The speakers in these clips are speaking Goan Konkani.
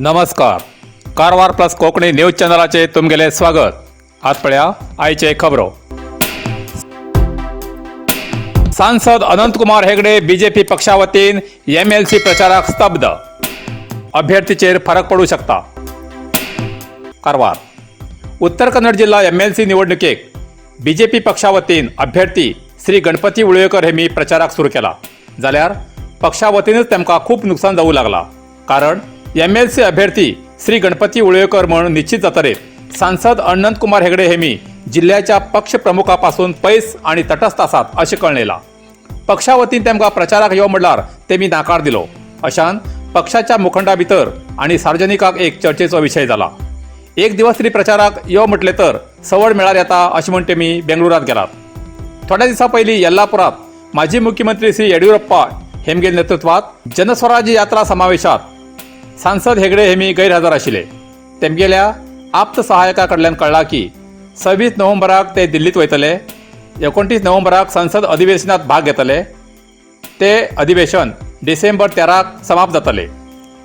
नमस्कार, कारवार प्लस कोंकणी न्यूज चॅनलाचे तुमगेले स्वागत. आज पळया आयचे खबरो. सांसद अनंतकुमार हेगडे बीजेपी पक्षा वतीन एमएलसी प्रचाराक स्तब्ध, अभ्यर्थीचेर फरक पडू शकता. कारवार. उत्तर कन्नड जिल्हा एमएलसी निवडणुकेक बीजेपी पक्षा वतीन अभ्यर्थी श्री गणपती उळवेकर हेमी प्रचाराक सुरू केला जाल्यार पक्षा वतीनच तेमकां खूब नुकसान जावूं लागला, कारण एमएलसी अभ्यर्थी श्री गणपती उळवेकर म्हूण निश्चित जातरेत सांसद अनंत कुमार हेगडे हेमी जिल्ह्याच्या पक्ष प्रमुखापासून पयस आनी तटस्थ आसात अशें कळ्ळें. पक्षा वतीन तेमकां प्रचाराक यो म्हणल्यार तेमी नाकार दिलो. अशान पक्षाच्या मुखंडा भितर आनी सार्वजनिकाक एक चर्चेचो विशय जाला. एक दिवस तरी प्रचाराक यो म्हटले तर सवड मेळ्यार येता अशें म्हण तेमी बेंगळुरात गेलात. थोड्या दिसां पयलीं येल्लापुरात माजी मुख्यमंत्री श्री येडियुरप्पा हेमगेल नेतृत्वात जनस्वराज्य यात्रा समावेशात सांसद हेगडे हेमी गैरहजर आशिल्ले. तेमगेल्या आप्त सहायका कडल्यान कळ्ळां की 26 नोव्हेंबराक ते दिल्लीत वयतले, 29 नोव्हेंबराक संसद अधिवेशनात भाग घेतले. ते अधिवेशन डिसेंबर 13क समाप्त जातले.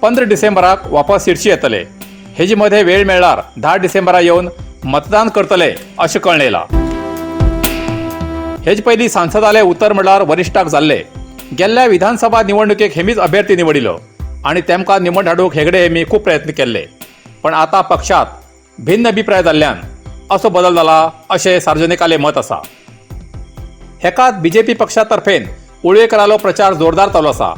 15 डिसेंबराक वापस शिरशी येतले. हेजे मदें वेळ मेळ्ळार 10 डिसेंबरा येवन मतदान करतले अशें कळ्ळें येयलां. हेजे पयलीं सांसदाले उतर म्हणल्यार वरिश्ठाक जाल्ले. गेल्ल्या विधानसभा निवडणुकेक हेमीच अभ्यर्थी निवडिलो आनी तेमकां निवड हाडूंक हेगडे हेमी खूब प्रयत्न केल्ले, पण आतां पक्षात भिन्न अभिप्राय जाल्ल्यान असो बदल जाला अशें सार्वजनिकालें मत आसा. हेकात बीजेपी पक्षा तर्फेन उळवेकरालो प्रचार जोरदार चालू आसा.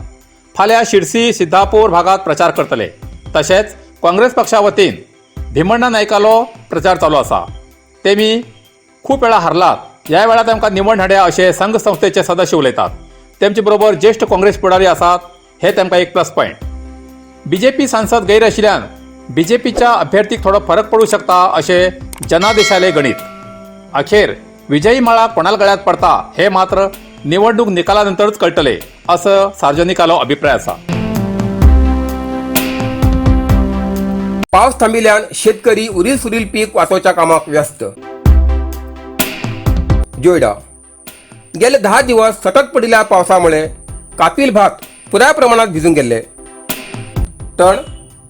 फाल्यां शिरसी, सिद्धापूर भागात प्रचार करतले. तशेंच काँग्रेस पक्षा वतीन भीमण्णा नायकालो प्रचार चालू आसा. तेमी खूब वेळा हारलात, ह्या वेळार तांकां निवड हाड्या अशें संघ संस्थेचे सदस्य उलयतात. तेमचे बरोबर ज्येश्ठ काँग्रेस फुडारी आसात, हे तांकां एक प्लस पॉयंट. बीजेपी सांसद गैर आशिल्ल्यान बीजेपीच्या अभ्यर्थीक थोडो फरक पडूं शकता अशें जनादेशाले गणित. अखेर विजयी माळा कोणाल गळ्यात पडता हे मात्र निवडणूक निकालानंतरच कळटले असो सार्वजनिकालो अभिप्राय आसा. पावस थांबिल्ल्यान शेतकरी उरील सुरील पीक वाचोवच्या कामाक व्यस्त. जोयडा गेले 10 दिवस सतत पडिल्ल्या पावसामुळे कापील भात पुराय प्रमाणात भिजून गेल्ले. तण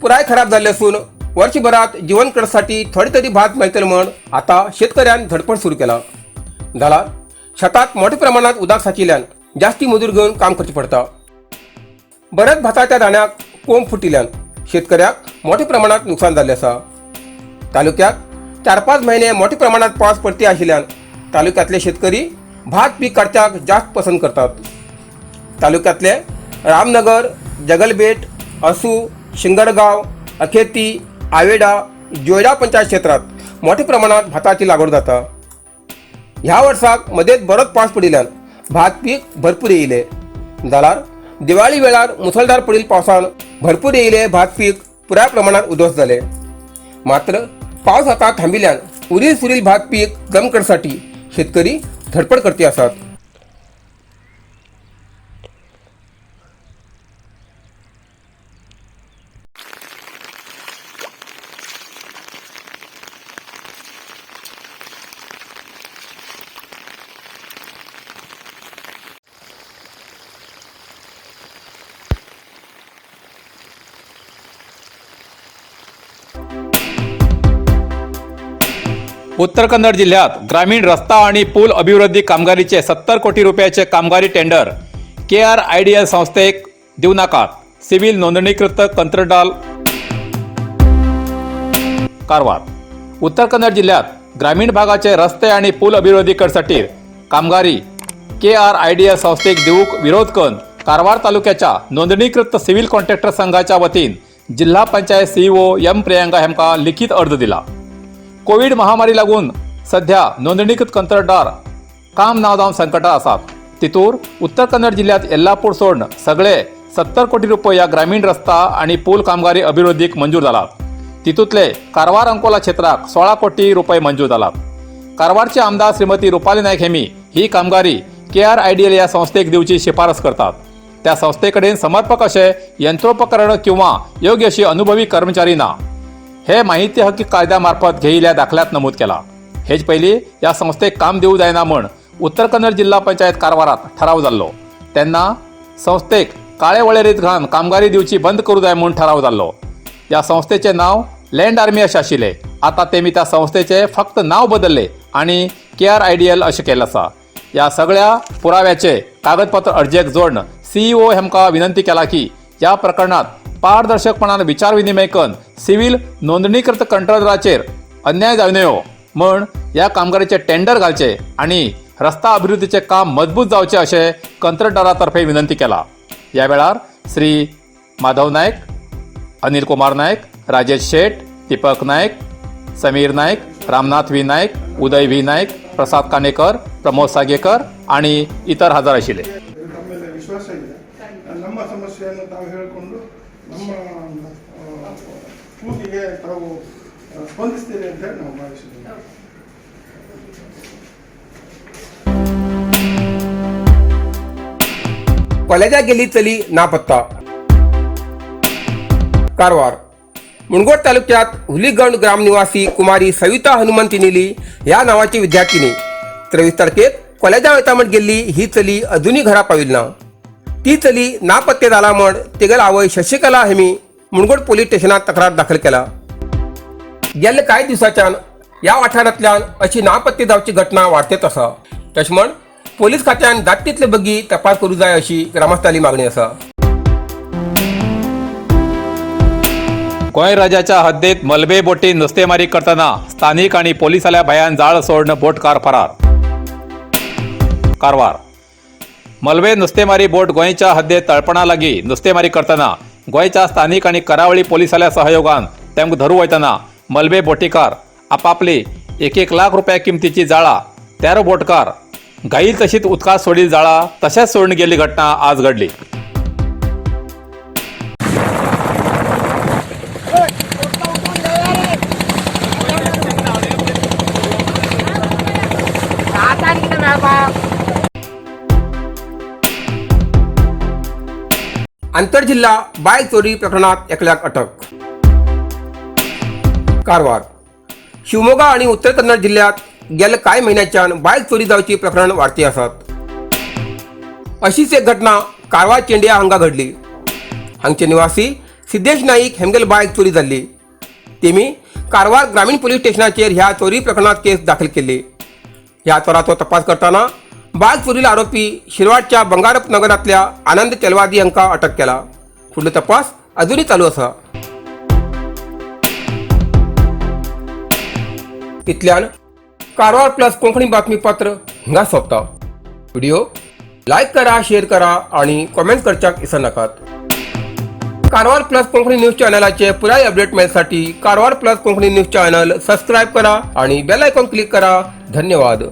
पुराय खराब जाल्ले असून वर्षभरात जीवन करसाठी थोडे तरी भात मेळटले म्हण आता शेतकऱ्यान धडपड सुरू केला. झाला शेतात मोठ्या प्रमाणात उदक साचिल्यान जास्ती मजूर घेवन काम करचे पडता. बऱ्याच भाताच्या दाण्याक कोंब फुटिल्यान शेतकऱ्याक मोठ्या प्रमाणात नुकसान जाल्लें आसा. तालुक्यात 4-5 महिने मोठ्या प्रमाणात पावस पडती आशिल्ल्यान तालुक्यातले शेतकरी भात पीक काडच्याक जास्त पसंत करतात. तालुक्यातले रामनगर, जगलबेट, असू, शिंगरगाव, अखेती, आवेडा, जोयडा पंचायत क्षेत्रात मोठ्या प्रमाणात भाताची लागवड जाता. ह्या वर्साक मदेंत बरोच पावस पडिल्ल्यान भात पीक भरपूर येयले. जाल्यार दिवाळी वेळार मुसळधार पडिल्ल्या पावसान भरपूर येयले भात पीक पुराय प्रमाणात उद्ध्वस्त जाले. मात्र पावस आता थांबिल्ल्यान उरील सुरील भात पीक जम करसाठी शेतकरी धडपड करती आसात. उत्तर कन्नड जिल्ह्यात ग्रामीण रस्ता आणि पूल अभिवृद्धी कामगिरीचे 70 कोटी रुपयाचे कामगारी टेंडर केआरआयडीएल संस्थेक दिवं नाकात, सिव्हिल नोंदणीकृत कंत्रडाल. कारवार. उत्तर कन्नड जिल्ह्यात ग्रामीण भागाचे रस्ते आणि पूल अभिवृद्धी करसाठी कामगारी केआरआयडीएल संस्थेक दिवूक विरोध करून कारवार तालुक्याच्या नोंदणीकृत सिव्हिल कॉन्ट्रॅक्टर संघाच्या वतीन जिल्हा पंचायत सीईओ एम प्रियंका हेमका लिखित अर्ज दिला. कोविड महामारी लागून सध्या नोंदणीकृत कंत्राटदार काम ना जावन संकटात आसात. तितूर उत्तर कन्नड जिल्ह्यात येल्लापूर सोडून सगळे 70 कोटी रुपया ग्रामीण रस्ता आणि पूल कामगारी अभिवृद्धीक मंजूर जालात. तितूंतले कारवार अंकोला क्षेत्राक 16 कोटी रुपये मंजूर जालात. कारवारचे आमदार श्रीमती रुपाली नायक हेमी ही कामगारी केआरआयडीएल या संस्थेक दिवची शिफारस करतात. त्या संस्थेकडेन समर्पक असे यंत्रोपकरण किंवा योग्य अशी अनुभवी कर्मचारी ना, हे माहिती हक्क कायद्यामार्फत घेयिल्ल्या दाखल्यात नमूद केला. हेच पयलीं ह्या संस्थेक काम दिवं जायना म्हण उत्तर कन्नड जिल्हा पंचायत कारवारात ठराव जाल्लो. तेन्ना संस्थेक काळे वळेरीत घालून कामगारी दिवची बंद करूं जाय म्हूण ठराव जाल्लो. ह्या संस्थेचें नांव लँड आर्मी अशें आशिल्लें. आतां तेमी त्या संस्थेचें फक्त नांव बदल्लें आनी KRIDL अशें केल्लें आसा. ह्या सगळ्या पुराव्याचे कागदपत्र अर्जेक जोडून सीईओ हेमकां विनंती केला की ह्या प्रकरणात पारदर्शकपणान विचारविनिमय करून सिव्हिल नोंदणीकृत कंत्राटदाराचेर अन्याय जावं नयो म्हण ह्या कामगाराचे टेंडर घालचे आनी रस्ता अभिवृद्धीचें काम मजबूत जावचें अशें कंत्राटदारा तर्फे विनंती केला. ह्या वेळार श्री माधव नायक, अनिल कुमार नायक, राजेश शेट, दीपक नायक, समीर नायक, रामनाथ व्ही नायक, उदय व्ही नायक, प्रसाद कानेकर, प्रमोद सागेकर आणि इतर हजर आशिल्ले. ನಮ್ಮ ಮೇಲೆ ವಿಶ್ವಾಸ ಇದೆ. ನಮ್ಮ ಸಮಸ್ಯೆಯನ್ನು ತಾವು ಹೇಳಿಕೊಂಡು ನಮ್ಮ ಕೂಗಿಗೆ ತಾವು ಸ್ಪಂದಿಸ್ತೀರಿ ಅಂತ ಹೇಳಿ ನಾವು ಭಾವಿಸಿದ್ದೀವಿ. कॉलेजाक गेली चली नापत्ता. कारवार मुणगोड तालुक्यात हुलीगंड ग्रामनिवासी कुमारी सविता हनुमंत नेली ह्या नावाची विद्यार्थिनी 23 तारखेक कॉलेजा वयता म्हण गेल्ली ही चली अजुनूय घरा पाविल्ली ना. ती चली नापत्ते जाला म्हण तेगेल आवय शशिकला हेमी मुणगोड पोलीस स्टेशनात तक्रार दाखल केला. गेल्ले कांय दिसाच्यान ह्या वाठारांतल्यान अशी नापत्ते जावची घटना वाडतेच आसा. तशें म्हण पोलीस खात्यान जाता तितले बेगी तपास करूं जाय अशी ग्रामस्थाली मागणी आसा. गोंय राज्याच्या हद्दीत मलबे बोटीन नुस्तेमारी करतना स्थानिक आणि पोलिसाल्या भयान जाळ सोडून बोटकार फरार. कारवार मलबे नुस्तेमारी बोट गोंयच्या हद्देत तळपणा लागीं नुस्तेमारी करतना गोंयच्या स्थानिक आणि करावळी पोलिसाल्या सहयोगान तांकां धरू वयतना मलबे बोटीकार आपापली 1-1 लाख रुपया किमतीची जाळां तेरो बोटकार घाईल तशीच उदकांत सोडील जाळां तशेंच सोडून गेल्ली घटना आज घडली. आंतरजिल्हा बायल चोरी प्रकरणात एकल्याक अटक. कारवार शिवमोगा आणि उत्तर कन्नड जिल्ह्यात गेल्या कांय म्हयन्याच्यान बायल चोरी जावची प्रकरण वाडती आसात. अशीच एक घटना कारवार चेंडिया हांगा घडली. हांगचे निवासी सिद्धेश नाईक हेमगेल बायल चोरी जाल्ली. तेमी कारवार ग्रामीण पोलीस स्टेशनाचेर ह्या चोरी प्रकरणात केस दाखल केल्ली. ह्या चोराचो तपास करतना बायल चोरीला आरोपी शिरवाडच्या बंगारप नगरांतल्या आनंद चलवादी हांकां अटक केला. फुडलो तपास अजुनूय चालू आसा. इतल्यान कारवार प्लस कोंकणी बातमीपत्र हिंगा सोंपता. व्हिडिओ लायक करा, शेअर करा आणि कॉमेंट करच्याक विसरनाकात. कारवार प्लस कोंकणी न्यूज चॅनलाचे पुराय update मेळसाठी Karwar plus Konkani news channel subscribe करा आणि बेल आयकॉन क्लिक करा. धन्यवाद.